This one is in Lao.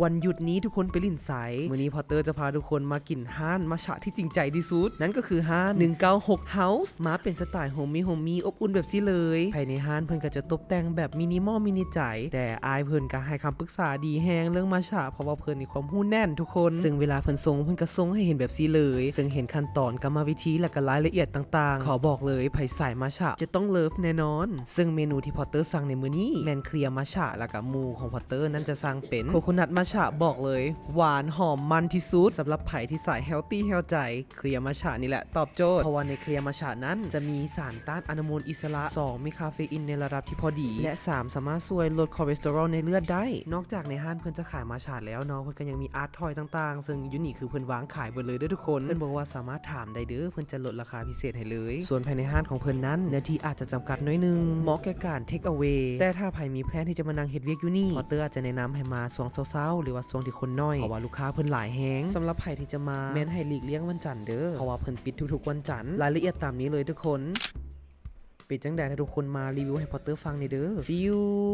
ວັນຢຸດນີ້ທຸກຄົນໄປຫຼິ້ນໃສ? ມື້ນີ້ພອດເຕີຈະພາທຸກຄົນມາກິນຮ້ານມັດຊະທີ່ຈິງໃຈທີ່ສຸດ, ນັ້ນກໍຄືຮ້ານ ໜຶ່ງເກົ້າຫົກ House ມາເປັນສະໄຕລ໌ໂຮມມີໂຮມມີ ອົບອຸ່ນແບບຊີ້ເລີຍ. ພາຍໃນຮ້ານເພິ່ນກໍຈະຕົບແຕ່ງແບບມິນິມອລມິນິໃຈ, ແຕ່ອ້າຍເພິ່ນກໍໃຫ້ຄຳປຶກສາດີແຮງເລື່ອງມັດຊະ ເພາະວ່າເພິ່ນມີຄວາມຮູ້ແໜ້ນທຸກຄົນ, ເຊິ່ງເວລາເພິ່ນຊົງ ເພິ່ນກໍຊົງໃຫ້ເຫັນແບບຊີ້ເລີຍ, ເຊິ່ງເຫັນຂັ້ນຕອນ ກຳມະວິທີ ແລະ ກໍລາຍລະອຽດຕ່າງໆ. ຂໍບອກເລີຍ ໃຜສາຍມັດຊະຈະຕ້ອງເລີຟແນ່ນອນ. ເຊິ່ງເມນູທີ່ພອດເຕີສັ່ງໃນມື້ນີ້ແມ່ນເຄລຍມັດຊະ ແລະກະໝູ່ຂອງພອດເຕີນັ້ນຈະສັ່ງເປັນໂຄໂຄນັດມັດຊະ, ບອກເລີຍ ຫວານຫອມມັນທີ່ສຸດ. ສຳລັບໃຜທີ່ສາຍເຮວຕີ້ເຮວໃຈ ເຄລຍມັດຊະນີ້ແຫຼະຕອບໂຈດ, ເພາະວ່າໃນເຄລຍມັດຊະນັ້ນຈະມີສານຕ້ານອະນຸມູນອິດສະຫຼະ, ສອງ ມີຄາເຟອີນໃນລະດັບທີ່ພໍດີ ແລະ ສາມ ສາມາດຊ່ວຍລົດຄອເລສເຕີຣອລໃນເລືອດໄດ້. ນອກຈາກໃນຮ້ານເພິ່ນຈະຂາຍມັດຊະແລ້ວເນາະ, ເພິ່ນກໍຍັງມີອາດທອຍຕ່າງໆ, ເຊິ່ງຢູ່ນີ້ຄືເພິ່ນວາງຂາຍເບິດເລີຍເດີທຸກຄົນ. ເພິ່ນບອກວ່າສາມາດຖາມໄດ້ເດີ, ເພິ່ນຈະລົດລາຄາພິເສດໃຫ້ເລີຍ. ສ່ວນພາຍໃນຮ້ານຂອງເພິ່ນນັ້ນ ເນື້ອທີ່ອາດຈະຈຳກັດໜ້ອຍໜຶ່ງ, ເໝາະແກ່ການເທກເອເວ. ແຕ່ຖ້າໃຜມີແພລນທີ່ຈະມານັ່ງເຮັດວຽກຢູ່ນີ້, ພອດເຕີອາດຈະແນະນຳໃຫ້ມາຊ່ວງເຊົ້າໆ ຫຼືວ່າຊ່ວງທີ່ຄົນໜ້ອຍ, ເພາະວ່າລູກຄ້າເພິ່ນຫຼາຍແຮງ. ສຳລັບໃຜທີ່ຈະມາ ແມ່ນໃຫ້ຫຼີກລ່ຽງວັນຈັນເດີ, ເພາະວ່າເພິ່ນປິດທຸກໆວັນຈັນ. ລາຍລະອຽດຕາມນີ້ເລີຍທຸກຄົນ. ເປັນຈັ່ງໃດ ຖ້າທຸກຄົນມາຣີວິວໃຫ້ພອດເຕີຟັງແດ່ເດີ. See you.